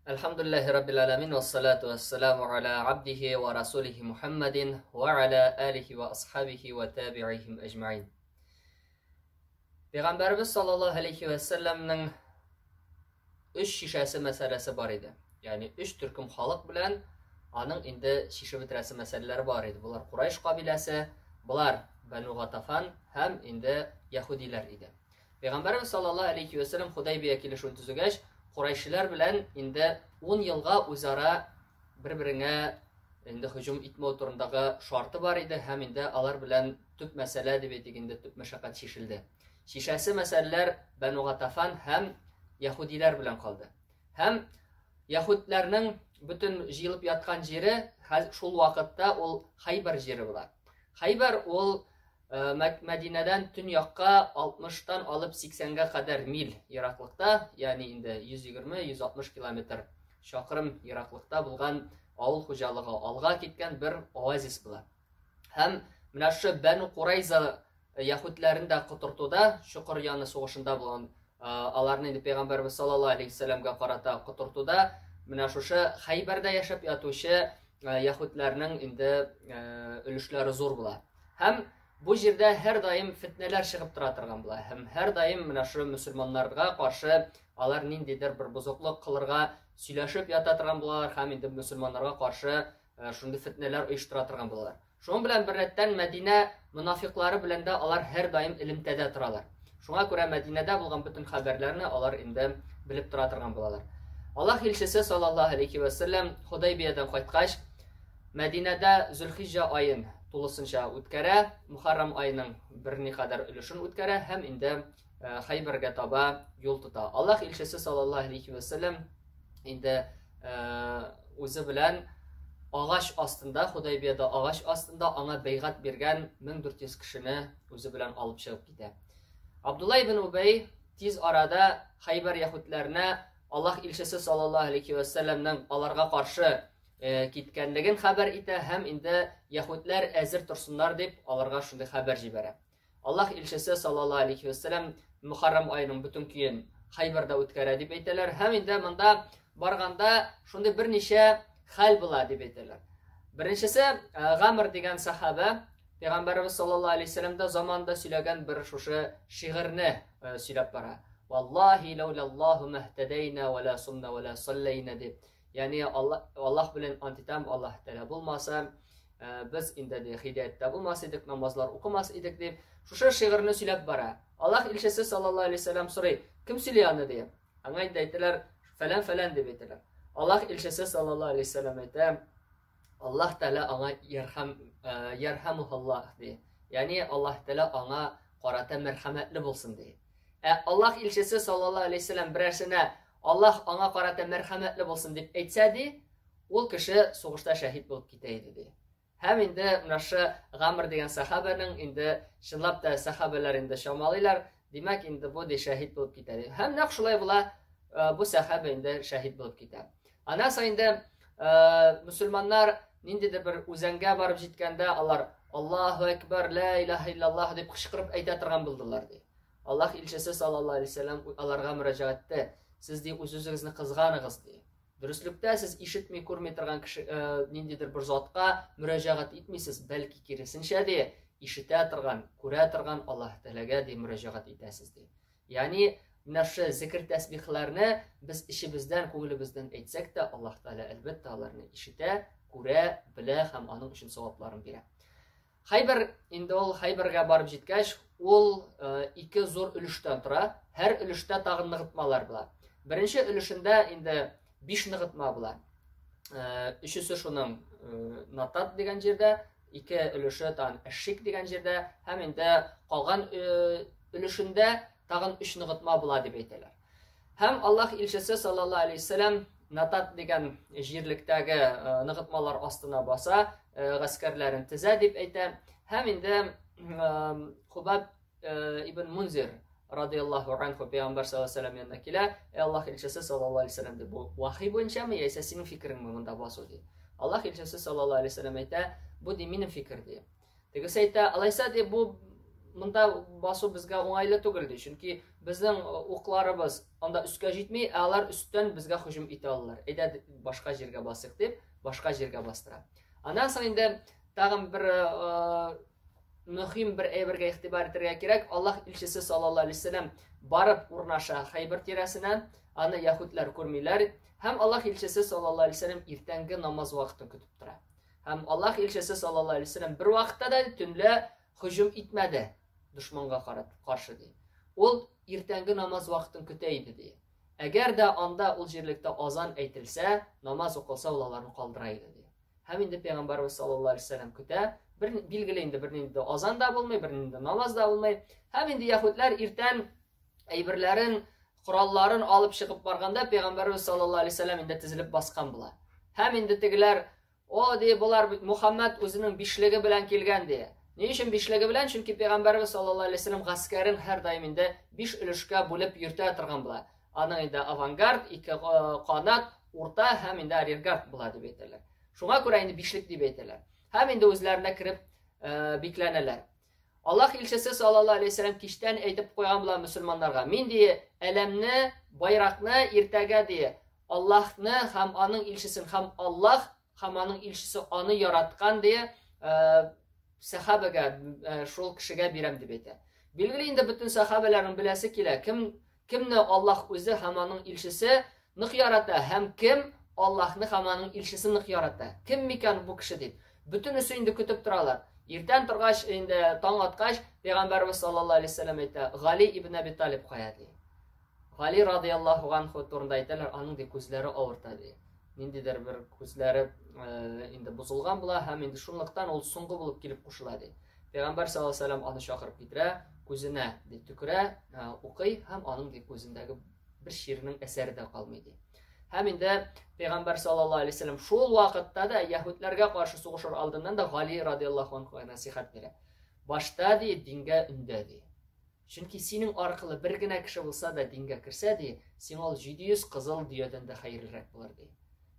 Әлхәмдүлилләһи раббил аламин вассалату вассаламу аля абдихи ва расулихи Мухаммадин ва аля алихи ва асхабихи ва табиихим әҗмәин. Пәйгамбәрбез саллаллаһу алейхи ва сәлләмнең өч шишәсе мәсьәләсе бар иде. Ягъни өч төркем халык белән аның инде шишеп бетерәсе мәсьәләләре бар иде. Болар Курайш кабиләсе, болар Бану Гатафан һәм инде яһүдиләр иде. Пәйгамбәребез саллаллаһу алейхи вә сәлләм Худайбия килешүен төзегәч, Курайшиләр белән инде 10 елга үзара бер-береңә инде һөҗүм итмәү турындагы шарты бар иде һәм инде алар белән төп мәсьәлә дип әйтик инде төп мәшәкать чишелде. Чишәсе мәсьәләләр Бәну Гатафан һәм яһүдиләр белән калды. Һәм яһүдләрнең бөтен җыелып яткан җире шул вакытта ул Хайбар җире була. Хайбар ул Мәдинәдән төньякка 60-тан алып 80-гә кадәр миль ераклыкта, ягъни инде 120-160 километр чакрым ераклыкта булган авыл хуҗалыгы алга киткән бер оазис була. Һәм менә шушы Бәну Курайза яһүдләрен дә котыртуда, Чокыр яны сугышында булган аларны инде пәйгамбәрбез саллаллаһу алейһи вәсәлләмгә карата котыртуда менә шушы Хәйбәрдә яшәп ятучы яһүдләрнең инде өлешләре зур була. Һәм бу җирдә һәрдаим фетнәләр чыгып тора торган була. Һәм һәрдаим менә шул мөселманнарга каршы алар ниндидер бер бозыклык кылырга сөйләшеп ята торган булалар һәм инде мөселманнарга каршы э, шундый фетнәләр оештыра торган булалар. Шуның белән беррәттән Мәдинә монафиклары белән дә алар һәрдаим элемтәдә торалар. Шуңа күрә Мәдинәдә булган бөтен хәбәрләрне алар инде белеп тора торган булалар. Аллаһ илчесе саллаллаһу алейхи ва саллям Худайбиядән кайткач, Мәдинәдә Зөлхиҗҗә аен тулысынча үткәрә, Мухаррам аеның берникадәр өлешен үткәрә һәм инде э, Хайбәргә таба юл тота. Аллаһ илчесе саллаллаһу алейхи ва саллям инде э, үзе белән агач астында, Худайбиядә агач астында аңа бәйгать биргән 1400 кешене үзе белән алып чыгып китә. Абдулла ибн Убәй тиз арада Хайбәр яһүдләренә Аллаһ илчесе саллаллаһу алейхи ва саллямның аларга каршы Э, киткәнлеген хәбәр итә һәм инде яһүдләр әзер торсыннар дип аларга шундый хәбәр җибәрә. Аллаһ илчесе саллаллаһу алейхи вәсәләм Мөхәррәм аеның бөтен көен Хайбарда үткәрә дип әйтәләр һәм инде монда барганда шундый берничә хәл була дип әйтәләр. Беренчесе э, Гамр дигән сахаба Пәйгамбәребез саллаллаһу алейхи вәсәләм дә заманында сөйләгән бер шушы шигырьне э, сөйләп бара. Валлаһи ләүләллаһу мәһтәдәйнә ва ла сумна ва ла салләйнә дип. Ягъни Аллаһ белән ант итәм, Аллаһ Тәгалә булмаса, э, без инде ди һидаяттә булмас идек, намазлар укымас идек дип, шушы шигырьне сөйләп бара. Аллаһ илчесе саллаллаһу алейһи вәсәлләм сорый, кем сөйли аны ди. Аңа инде әйтәләр, фәлән-фәлән дип әйтәләр. Аллаһ илчесе саллаллаһу алейһи вәсәлләм әйтә, Аллаһ Тәгалә аңа ярхам э, ярхамухаллаһ ди. Ягъни Аллаһ Тәгалә аңа карата мәрхәмәтле булсын ди. Ә Аллаһ илчесе саллаллаһу алейһи вәсәлләм берәрсенә Аллаһ аңа карата мәрхәмәтле булсын дип әйтсә ди, ул кеше сугышта шәһид булып китә иде ди. Һәм инде менә шы Гамр дигән сахабәнең инде чынлап та сахабәләр инде чамалыйлар, димәк инде бу ди шәһид булып китә ди. Һәм нәкъ шулай була, э, бу сахабә инде шәһид булып китә. Аннан соң инде э, мөселманнар ниндидер бер үзәнгә барып җиткәндә алар Аллаһу әкбәр, ла илаһа иллаллаһ дип кычкырып әйтә торган булдылар ди. Аллаһ илчесе саллаллаһу алейһи вәсәлләм аларга мөрәҗәгать итте. Сез ди үз-үзегезне кызганыгыз ди. Дөреслектә сез ишетми, күрми торган кеше э, ниндидер бер затка мөрәҗәгать итмисез, бәлки киресенчә ди, ишетә торган, күрә торган Аллаһ Тәгаләгә ди мөрәҗәгать итәсез ди. Ягъни менә шушы зикр тәсбихләрне без эчебездән, күңелебездән әйтсәк тә, Аллаһ Тәгалә әлбәттә аларны ишетә, күрә, белә һәм аның өчен савапларын бирә. Хайбер, инде ул Хайбергә барып җиткәч, ул э, ике зур өлештән тора. Һәр өлештә тагын ныгытмалар була. Беренче өлешендә инде биш ныгытма була. Э, өчесе шуның э, Натат дигән җирдә, ике өлеше тагын Эшик дигән җирдә һәм инде калган өлешендә тагын өч ныгытма була дип әйтәләр. Һәм Аллаһ илчесе саллаллаһу алейһи вәсәләм Натат дигән җирлектәге э, ныгытмалар астына баса, э, гаскәрләрен тезә дип әйтә. Һәм инде э, Хубаб ибн Мунзир радияллаһу анху пәйгамбәр саллаллаһу алейһи вәсәләм янына килә. Әй Аллаһ илчесе саллаллаһу алейһи вәсәләм ди, бу вахи буенчамы яисә синең фикереңме монда басу ди. Аллаһ илчесе саллаллаһу алейһи вәсәләм әйтә, бу ди минем фикер ди. Тегесе әйтә, алайса ди, бу Монда басу безгә уңайлы түгел, ди. Чөнки безнең укларыбыз анда өскә җитми, ә алар өстән безгә һөҗүм итә алалар. Әйдә башка җиргә басыйк дип, башка җиргә бастыра. Аннан соң инде тагын бер мөһим бер әйбергә игътибар итәргә кирәк. Аллаһ илчесе саллаллаһу алейһи вәсәлләм барып урнаша Хәйбер тирәсенә, аны яһүдләр күрмиләр. Һәм Аллаһ илчесе саллаллаһу алейһи вәсәлләм иртәнге намаз вакытын көтеп тора. Һәм Аллаһ илчесе саллаллаһу алейһи вәсәлләм бер вакытта да төнлә һөҗүм итмәде дошманга каршы ди. Ул иртәнге намаз вакытын көтә иде ди. Әгәр дә анда ул җирлектә азан әйтелсә, намаз укылса, ул аларны калдыра иде ди. Һәм инде пәйгамбәрбез саллаллаһу алейһи вәсәлләм көтә, бер билгеле инде бернинди дә азан да булмый, бернинди дә намаз да булмый. Һәм инде яһүдләр иртән әйберләрен, коралларын алып чыгып барганда пәйгамбәрбез саллаллаһу алейһи вәсәлләм инде тезелеп баскан була. Һәм инде тегеләр, "О, ди, болар бит Мухаммад үзенең бишлеге белән килгән", ди. Ни өчен бишлеге белән? Чөнки пәйгамбәрбез саллаллаһу алейһи вәсәлләм гаскәрен һәрдаим инде биш өлешкә бүлеп йөртә торган була. Аның инде авангард, ике канат, урта һәм инде арьергард була дип әйтәләр. Шуңа күрә инде бишлек дип әйтәләр. Һәм инде үзләренә кереп бикләнәләр. Аллаһ илчесе саллаллаһу алейһи вәсәлләм кичтән әйтеп куйган була мөселманнарга. Мин ди әләмне, байракны иртәгә ди Аллаһны һәм аның илчесен һәм Аллаһ һәм аның илчесе аны яраткан ди сәхабәгә шул кешегә бирәм дип әйтә. Билгеле инде бөтен сәхабәләрнең беләсе килә, кем Кемне Аллаһ үзе һәм аның илчесе нык ярата һәм кем Аллаһны һәм аның илчесен нык ярата? Кем микән бу кеше дип. Бөтенесе инде көтеп торалар. Иртән торгач, инде таң аткач, Пәйгамбәрбез саллаллаһу алейһи вәсәлләм әйтә, Гали ибн Әби Талиб кая ди. Гали радияллаһу анху турында әйтәләр, аның ди күзләре авырта ди. Ниндидер бер күзләре инде бозылган була һәм инде шунлыктан ул соңгы булып килеп кушыла ди. Пәйгамбәр саллаллаһу алейһи вәсәлләм аны чакырып китерә, күзенә ди төкерә, укый һәм аның ди күзендәге бер чирнең әсәре дә калмый ди. Һәм инде Пәйгамбәр саллаллаһу алейһи вәсәлләм шул вакытта да яһүдләргә каршы сугышыр алдыннан да Гали радияллаһу анһуга нәсыйхәт бирә. Башта ди дингә өндә ди. Чөнки синең аркылы бер генә кеше булса да дингә керсә ди, сиңа ул 700 кызыл дөядән дә хәерлерәк булыр ди.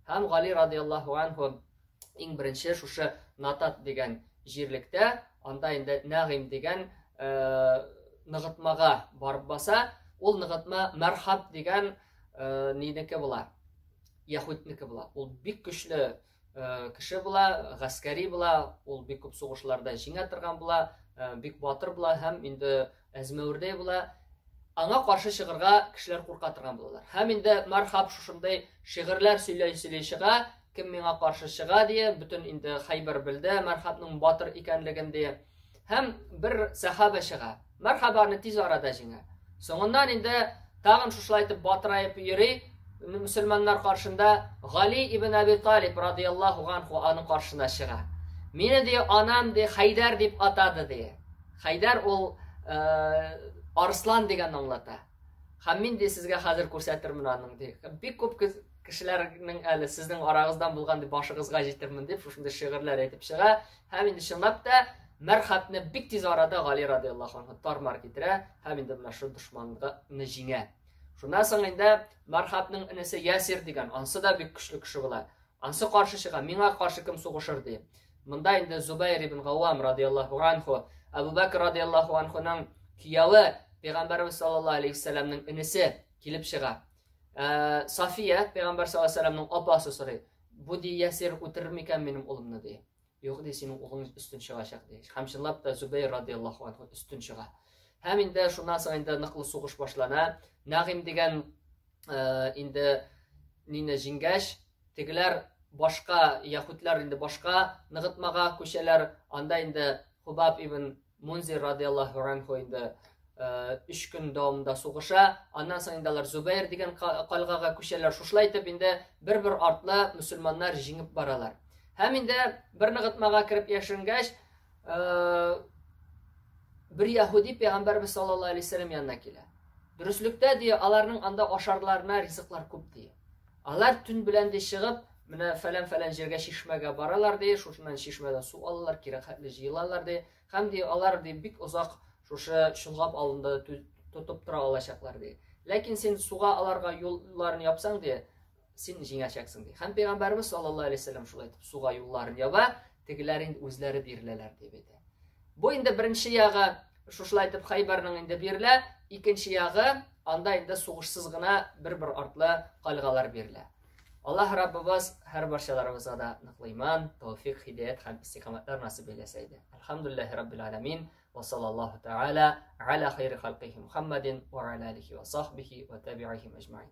Һәм Гали радияллаһу анһу иң беренче шушы Натат дигән җирлектә, анда инде Нәгыйм дигән ныгытмага барып баса, ул ныгытма Мәрхаб дигән нинеке була, яһүднеке була. Ул бик көчле кеше була, гаскәри була, ул бик күп сугышларда җиңә торган була, бик батыр була һәм инде әзмәвердәй була. Аңа каршы чыгарга кешеләр курка торган булалар. Һәм инде Мархаб шушындай шигырьләр сөйләй-сөйли чыга, кем миңа каршы чыга дия, бөтен инде Хайбер белде Мархабның батыр икәнлеген дия. Һәм бер сәхабә чыга. Мәрхабаны тиз арада җиңә. Соңыннан инде тагын шушылай итеп батыраеп йөри, мөселманнар каршында Гали ибн Әби Талиб радияллаһу анху аның каршына чыга. Мине ди анам ди Хайдар дип атады ди. Хайдар ул арыслан дигәнне аңлата. Һәм мин ди сезгә хәзер күрсәтермен аның ди. Бик күп кешеләрнең әле сезнең арагыздан булган дип башыгызга җитермен дип шушындый шигырьләр әйтеп чыга. Һәм инде чынлап та Мәрхабны бик тиз арада Гали радияллаһу анһу тармар китерә һәм инде менә шул дошманны җиңә. Шуннан соң инде Мәрхабның энесе Ясир дигән, ансы да бик көчле кеше була. Ансы каршы чыга, миңа каршы кем сугышыр ди. Монда инде Зубайр ибн Гавам радияллаһу анху, Әбу Бәкр радияллаһу анхуның кияве, Пәйгамбәрбез саллаллаһу алейһи вәсәлләмнең энесе килеп чыга. Сафия, Пәйгамбәр саллаллаһу алейһи вәсәлләмнең апасы сорый. Бу ди Ясир үтерер микән минем улымны ди. Юк ди, синең улың өстен чыгачак ди. Һәм чынлап та Зубәйр радияллаһу анһу өстен чыга. Һәм инде шуннан соң инде ныклы сугыш башлана. Нәгыйм дигән инде нине җиңгәч, тегеләр башка яһүдләр инде башка ныгытмага күчәләр. Анда инде Хубаб ибн Мунзир радияллаһу анху инде өч көн дәвамында сугыша. Аннан соң инде алар Зубәйр дигән кальгага күчәләр. Шушылай итеп инде бер-бер артлы мөселманнар җиңеп баралар. Һәм инде бер ныгытмага кереп яшеренгәч, бер яһүди пәйгамбәрбез саллаллаһу алейһи вәсәлләм янына килә. Дөреслектә ди, аларның анда ашарларына ризыклар күп ди. Алар төн белән ди чыгып, менә фәлән-фәлән җиргә чишмәгә баралар ди, шушыннан чишмәдән су алалар, кирәк хәтле җыелалар ди. Һәм ди, алар ди бик озак шушы чолгап алында тотып тора алачаклар ди. Ләкин син суга аларга юлларын япсаң ди, син җиңәчәксең ди. Һәм пәйгамбәребез саллаллаһу алейһи вәсәлләм шулай итеп суга юлларын яба, тегеләр инде үзләре биреләләр дип әйтә. Бу инде беренче ягы. шушылай итеп Хайбарның инде бирелә, икенче ягы анда инде сугышсыз гына бер-бер артлы кальгалар бирелә. Аллаһ Раббыбыз һәр барчаларыбызга да ныклы иман, тәүфик, һидәят һәм истикамәтләр насыйп әйләсә иде. Әлхәмдүлилләһи раббил аламин ва саллаллаһу тааля аля хайри халкихи Мухаммадин ва аля алихи ва сахбихи ва табиихим аҗмаин.